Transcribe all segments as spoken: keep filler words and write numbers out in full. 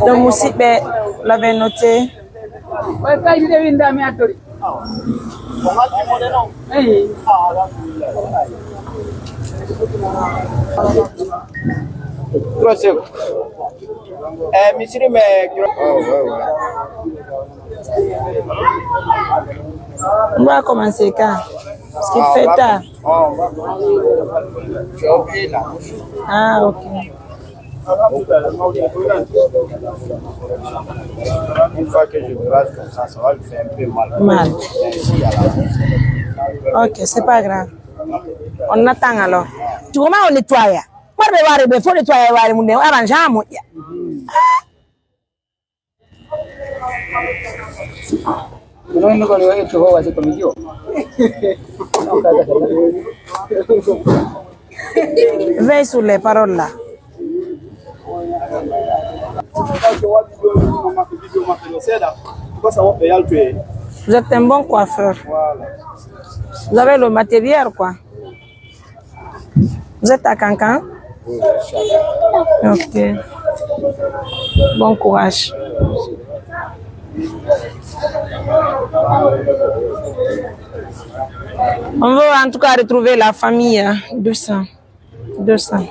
Donc, musidɓe, l'avez noté. Oye, kaydi ɗe winda mi addori. Eyi. Prosegu. Eh, misiri me. Oh, ouais, ouais. On va commencer quand? Parce qu'il fait tard. Ah, ok. Une fois que je brasse comme ça, ça va lui faire un peu mal. Mal. Ok, c'est pas grave. On attend alors. Tu commences au nettoyer. Moi, je vais voir, il faut nettoyer, voir, mon arrange, mon. Kono hinno kono yo ƴettu fo wasi komi jiwo. Veille sur les paroles là. Vous êtes un bon coiffeur. Vous avez le matériel, quoi. Vous êtes à Kankan? Oui, à Kankan. Ok. Bon courage. On veut en tout cas retrouver la famille, euh, de sang. De sang.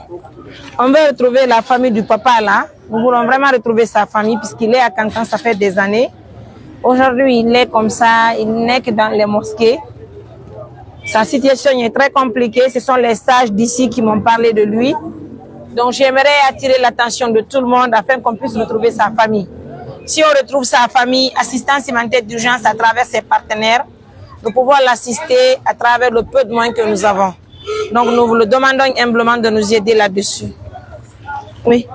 On veut retrouver la famille du papa là. Nous voulons vraiment retrouver sa famille puisqu'il est à Kankan, ça fait des années. Aujourd'hui, il est comme ça, il n'est que dans les mosquées. Sa situation est très compliquée. Ce sont les sages d'ici qui m'ont parlé de lui. Donc, j'aimerais attirer l'attention de tout le monde afin qu'on puisse retrouver sa famille. Si on retrouve sa famille, assistance humanitaire d'urgence à travers ses partenaires, nous pouvons l'assister à travers le peu de moyens que nous avons. Donc, nous vous le demandons humblement de nous aider là-dessus. Oui.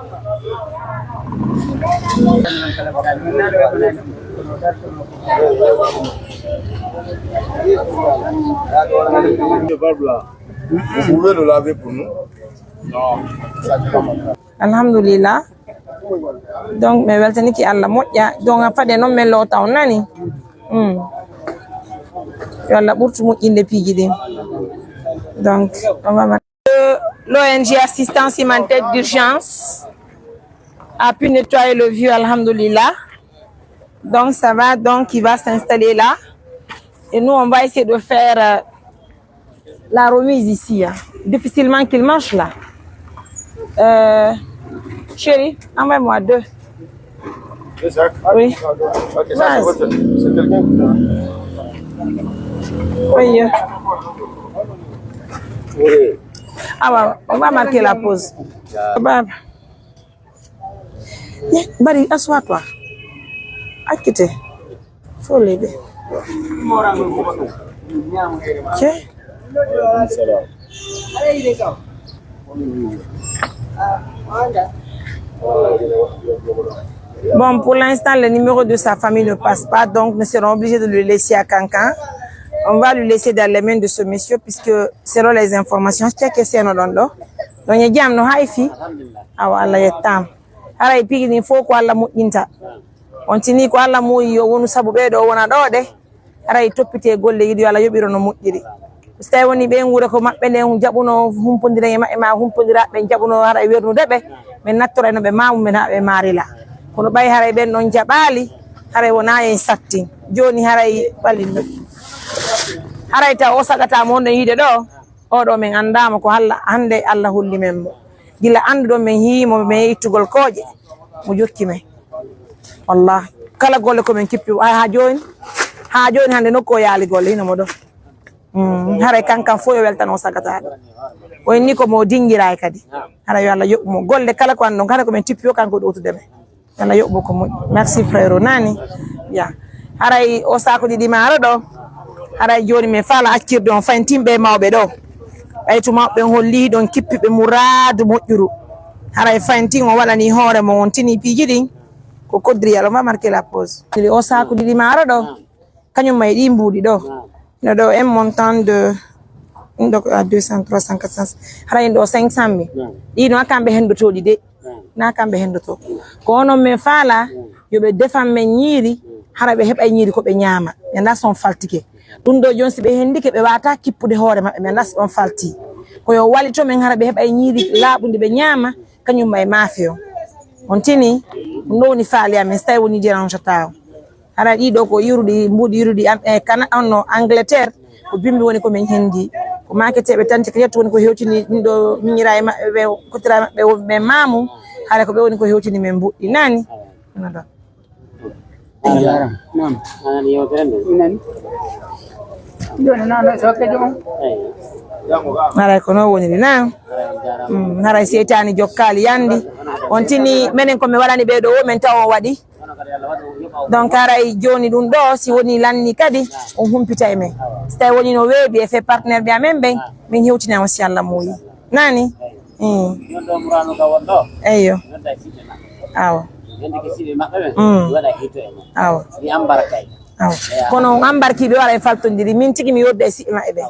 Vous pouvez le laver pour nous? Alhamdulillah. Donc, mi weltanike Allah moƴƴa. Donc, a faade non men loota on nani. Hmm. Yo Allah ɓurtu moƴƴinde piiji ɗin. Donc, on va Euh, l'O N G Assistance Humanitaire d'Urgence a pu nettoyer le vieux, alhamdulillah. Donc, ça va, donc, il va s'installer là. Et nous, on va essayer de faire, euh, la remise ici, hein. Difficilement qu'il marche là. Euh, chérie, envoie-moi deux. C'est ça? Oui. Ok, ça, c'est votre. C'est quelqu'un qui. Oui. Oui. Ah, ouais, on va marquer la pause. Baba. Yeah, Bari, assois-toi. Acquitté. Fo leydi. Ke? Bon, pour l'instant, le numéro de sa famille ne passe pas, donc nous serons obligés de le laisser à Kankan. On va le laisser dans les mains de ce monsieur, puisque selon les informations, check et c'est non, non, non. Donc, il y a un, non, hi, fi. Awa, Allah, il y a tam. Haray piiji ɗin fof ko Alla moƴƴinta. On tini ko Alla muuyi yo wonu sabu ɓee ɗoo wona ɗoo ɗe, haray toppitee golle ɗin, yo Alla yoɓiro no moƴƴiri. So tawii wonii ɓeen wuro ko maɓɓe nden jaɓuno humpondira e maɓɓe, maa humpondira ɓe jaɓuno haray wernude ɓe, men nattorayno ɓe maamu men haa ɓe maarila. Kono ɓay haray ɓeen ɗon jaɓaali, haray wonaa en sattin. Jooni haray ɓalin ɗum. Haray taw o saɗataa mo wonɗon yiide ɗoo. Oo ɗoo men anndaama ko Alla, hannde Alla holli men mo. Gila annduɗon men hi'i mo, men ittugol kooƴe, mo jokki men. Wallahi, kala golle ko men kippi, haa, haa jooni, haa jooni hannde nokku o yaali golle, hino mo ɗoo. Mm, haray kankan fof yo weltano sagataaɗo. O inni ko mo dingiraa kadi. Haray yo Alla yoɓu mo. Golle kala ko annduɗon, kala ko men tippi o, kanko ɗowtude men. Alla yoɓu ko moƴƴi. Merci, frère, nani? Ya. Haray o saaku ɗiɗi maaro ɗoo. Haray jooni men faala accirde on fayin tin ɓee mawɓe ɗoo. Ɓay tuma ɓen holli ɗon kippi ɓe muraadu moƴƴuru. Haray fayin tin o waɗani hoore mo on tini piiji ɗin. Ko kodri yalo ma marqué la pause. O saaku ɗiɗi maaro ɗoo. Kañum ma e ɗii mbuuɗi ɗoo. No ɗoo un montant de, ɗum ɗoo ko à deux cents, trois cents, quatre cents. Hara en ɗoo cinq cent mille. Ɗii no a kamɓe henndotooɗi de. Naa kamɓe henndotoo. Ko onon men faala, yo ɓe defan men ñiiri, hara ɓe heɓay ñiiri ko ɓe ñaama. Ɓe anndaa si on faltike. Ɗum ɗoo jooni si ɓe henndike, ɓe waawataa kippude hoore maɓɓe, ɓe anndaa si on faltii. Ko yo walito men hara ɓe heɓay ñiiri laaɓundi ɓe ñaama, kañum ma e maafe on. On tini, ɗum ɗo woni faale amen, si tawi woni dérange taa on. Hara ɗii ɗoo ko iwruɗi, mbuuɗi iwruɗi am, e kana, on no Angleterre, ko bimbi woni ko min hendi. Ko maaketeeɓe tante ka yetto woni ko hewtini ɗum ɗo miñiraaɓe maɓɓe ɓe, kotiraaɓe maɓɓe wonɓe maamu, hara ko ɓe woni ko hewtini men mbuuɗi naani. Hono ɗon. Naam. Nani? Jooni noon, no sokke joom. Haray ko noon woniri, naam. Mm, haray seytaani jokkaali yandi. On tini, menen ko mi waɗani ɓee ɗoo, men taw o waɗi. Donc, haray jooni ɗum ɗoo, si woni lanni kadi, on humpitay men. Si tawi woni no weeɓi e fee partenaire ɓe amen ɓen, min hewtina on si Alla muuyi. Naani? Mm. Eyyo. Awa. Mm. Awa. Kono on ambarki ɓe wara e faltondiri. Min tigi mi yodda e siɓɓe maɓɓe ɓen.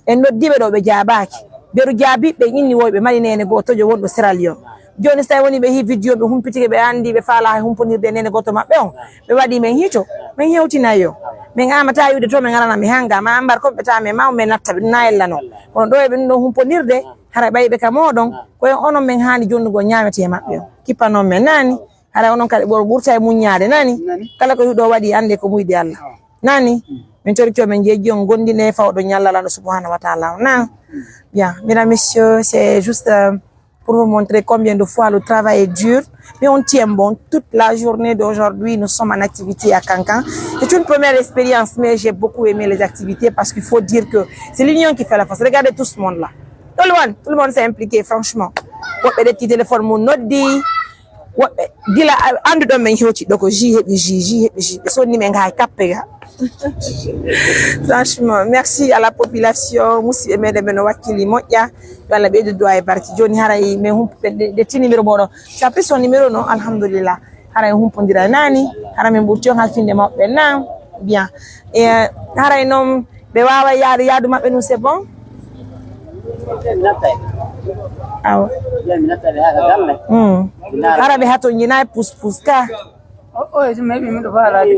En noddi ɓe ɗoo ɓe jaabaaki. Beru jaabiiɓe ɓen inni woy ɓe mari neene gootojo wonɗo Sierra Leone. Jooni si tawi woni ɓe hii vidéo ɓe humpitike ɓe anndi ɓe faala hay humpondirde e neene gooto maɓɓe on. Ɓe waɗi men hito. Men hewtinay yo. Men amataa iwde to men arana mi hanga ma ambar ko ɓe taa men ma on men natta ɓe ɗum na ella non. Kono ɗoo e ɓe ɗum ɗoo humpondirde. Hara ɓay ɓe ka mooɗon, ko e onon men haani jonnugol ñaametee maɓɓe on. Kippanon men, naani? Hara onon kadi ɓur-, ɓurta e muññaade, naani? Kala ko hiɗo waɗi, annde ko muyɗe Allah. Naani? Min torike on, men jeejii on, gondine fawɗo ñallal Allah subhanahu wa ta'ala on, naa? Bien, mesdames, messieurs, c'est juste, euh, pour vous montrer combien de fois le travail est dur. Mais on tient bon. Toute la journée d'aujourd'hui, nous sommes en activité à Kankan. C'est une première expérience, mais j'ai beaucoup aimé les activités parce qu'il faut dire que c'est l'union qui fait la force. Regardez tout ce monde-là. Tout le monde, tout le monde s'est impliqué, franchement. Woɓɓe ƴetti téléphone mum noddi, woɓɓe gila a-, annduɗon men hewti ɗo ko ji heɓi ji, ji heɓi ji. Ɓe sonni men haa e kappe ga. Franchement, merci à la population. Musidɓe meɗen ɓe no wakkili moƴƴa. Yo Allah ɓeydu du'a e barki. Jooni haray men humpuɓe de, de ti numéro moɗon. Tu as pris son numéro, non? Alhamdulillah. Haray humpondira naani, hara min ɓurti on halfinde maɓɓe na. Bien. E, haray non, ɓe waawa yaade yaadu maɓɓe ɗum, c'est bon? Awa. Mm. Hara ɓe hato ñinaay pus pus ka. Oh, oh, maybe miɗo faalaade.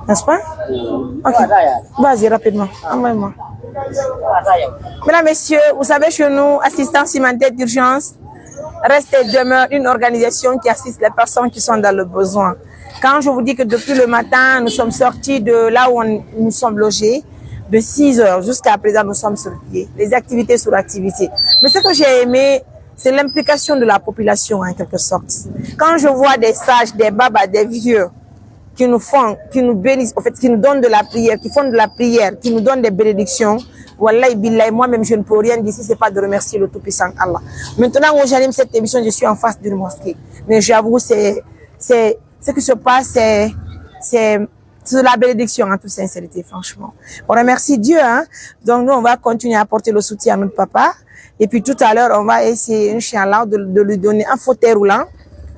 N'est-ce pas? Ok. Vas-y, rapidement. Envoie-moi. Mesdames, messieurs, vous savez, chez nous, assistance humanitaire d'urgence reste et demeure une organisation qui assiste les personnes qui sont dans le besoin. Quand je vous dis que depuis le matin, nous sommes sortis de là où on- nous sommes logés, de six heures jusqu'à présent, nous sommes sur pied. Les activités sur activités. Mais ce que j'ai aimé, c'est l'implication de la population, en quelque sorte. Quand je vois des sages, des babas, des vieux, qui nous font, qui nous bénissent, en fait, qui nous donnent de la prière, qui font de la prière, qui nous donnent des bénédictions, wallahi billahi, moi-même, je ne peux rien dire si c'est pas de remercier le Tout-Puissant Allah. Maintenant où j'anime cette émission, je suis en face d'une mosquée. Mais j'avoue, c'est, c'est, ce qui se passe, c'est, c'est, c'est de la bénédiction en toute sincérité, franchement. On remercie Dieu, hein. Donc nous, on va continuer à apporter le soutien à notre papa. Et puis tout à l'heure, on va essayer, Inch'Allah, de, de lui donner un fauteuil roulant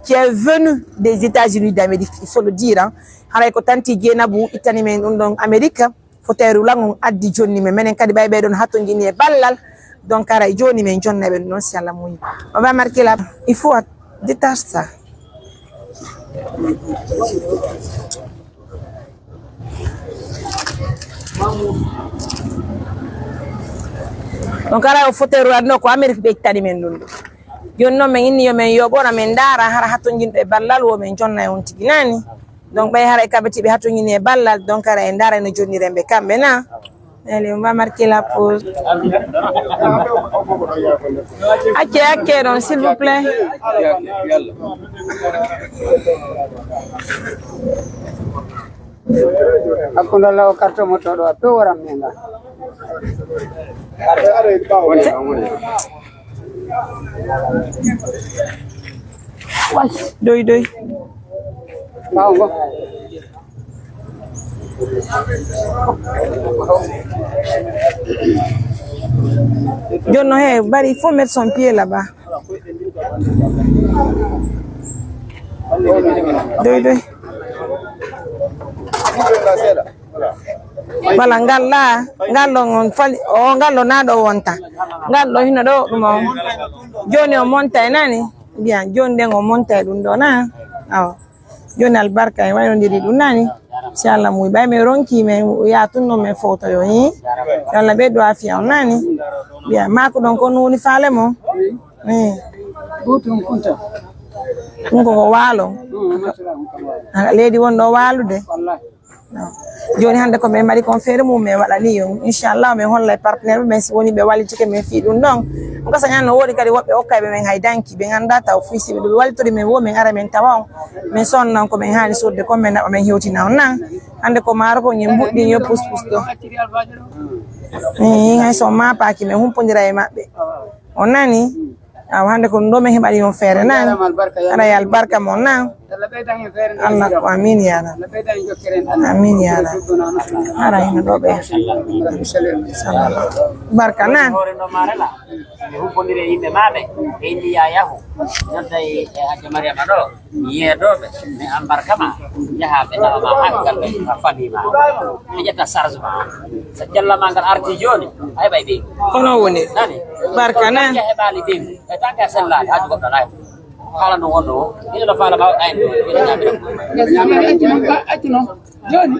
qui est venu des États-Unis d'Amérique, il faut le dire, hein. Haray ko tanti Jeynabou ittani men ɗum ɗon Amérique, fauteuil roulant on addi jonni men. Menen kadi ɓay ɓe ɗon hatonjini e ballal. Donc haray jooni men jonna ɓe ɗum ɗon si Allah muyi. On va marquer la, il faut att-, détache ça. Donc, haray o fauteuil roulant ɗo ko Amérique ɓe ittani men ɗum ɗo. Jooni noon, men inni yo men yoɓora, men ndaara hara hatonjinɗo e ballal wo men jonna e on tigi naani. Donc, ɓay haray kamɓe tiɓe hatonjini e ballal, donc, haray en ndaara no jonniren ɓe kamɓe na. Allez, on va marquer la pause. Acce, acce ɗon, s'il vous plaît. Hakkunde Allah o karto mo to ɗo, a pe waran men nga. Doy, doy. Ɓaawo ngo. Jooni no he, bari, il faut mettre son pied là-bas. Doy, doy. Bala ngal ɗa, ngal ɗon on fali, o ngal ɗo na ɗo wonta. Ngal ɗo hino ɗo ɗum on. Jooni o monta e nani? Mbiyan jooni ɗen o monta e ɗum ɗo na? Awa. Jooni albarka en waynondiri ɗum nani? Si Allah muyi ɓay men ronki men yatunno men fowtoyo, hi? Yo Allah ɓeydu afiya on nani? Mbiyan maako ɗon ko woni faale mo? Hi. Butum kunta. Ɗum ko ko waalo. Haka leydi won ɗo waalude. Jooni hannde ko min mbaɗi kon feere mum, min waɗani on. Inchallah, min hollay partenaire ɓe, si woni ɓe wallitike min fii ɗum ɗon. Ɗum ka sañan no woodi kadi woɓɓe okkayɓe min hay danki, ɓe anndaa taw fii si ɓe wallitori min wo min ara min tawa on. Min sonna on ko min haani sodde kon, min naɓa min hewtina on nan. Hannde ko maaro ko ñin mbuɗɗin yo puspus ɗo. Min hay so maapaaki min humpondira e maɓɓe. On nani? Awa hannde ko ɗum ɗo min heɓani on feere nan. Ara yo albarka mon nan. Allah ko amin ya Allah. Amin ya Allah. Ara hino ɗo ɓe. Sallallahu. Barka nan. Hoore no maare la. Mi hubbondire yimɓe maaɓe. Ɓe inni yaayahu. Nodda e Hajja Mariama ɗo. Mi yeedooɓe. Mi ambarka ma. Yaha ɓe nawa ma haa galle. A fami ma. Ɓe ƴetta charge ma. So jalla ma ngal arti jooni. Ay ɓay ɓe. Kono woni. Nani? Barka nan. Heɓaali ɓe. E tan ka sellaade, haaju goɗɗo alaa hen. Haala no wonno o, ina no faala mawɗo en, ina ñaamira. Accu non, accu non. Jooni.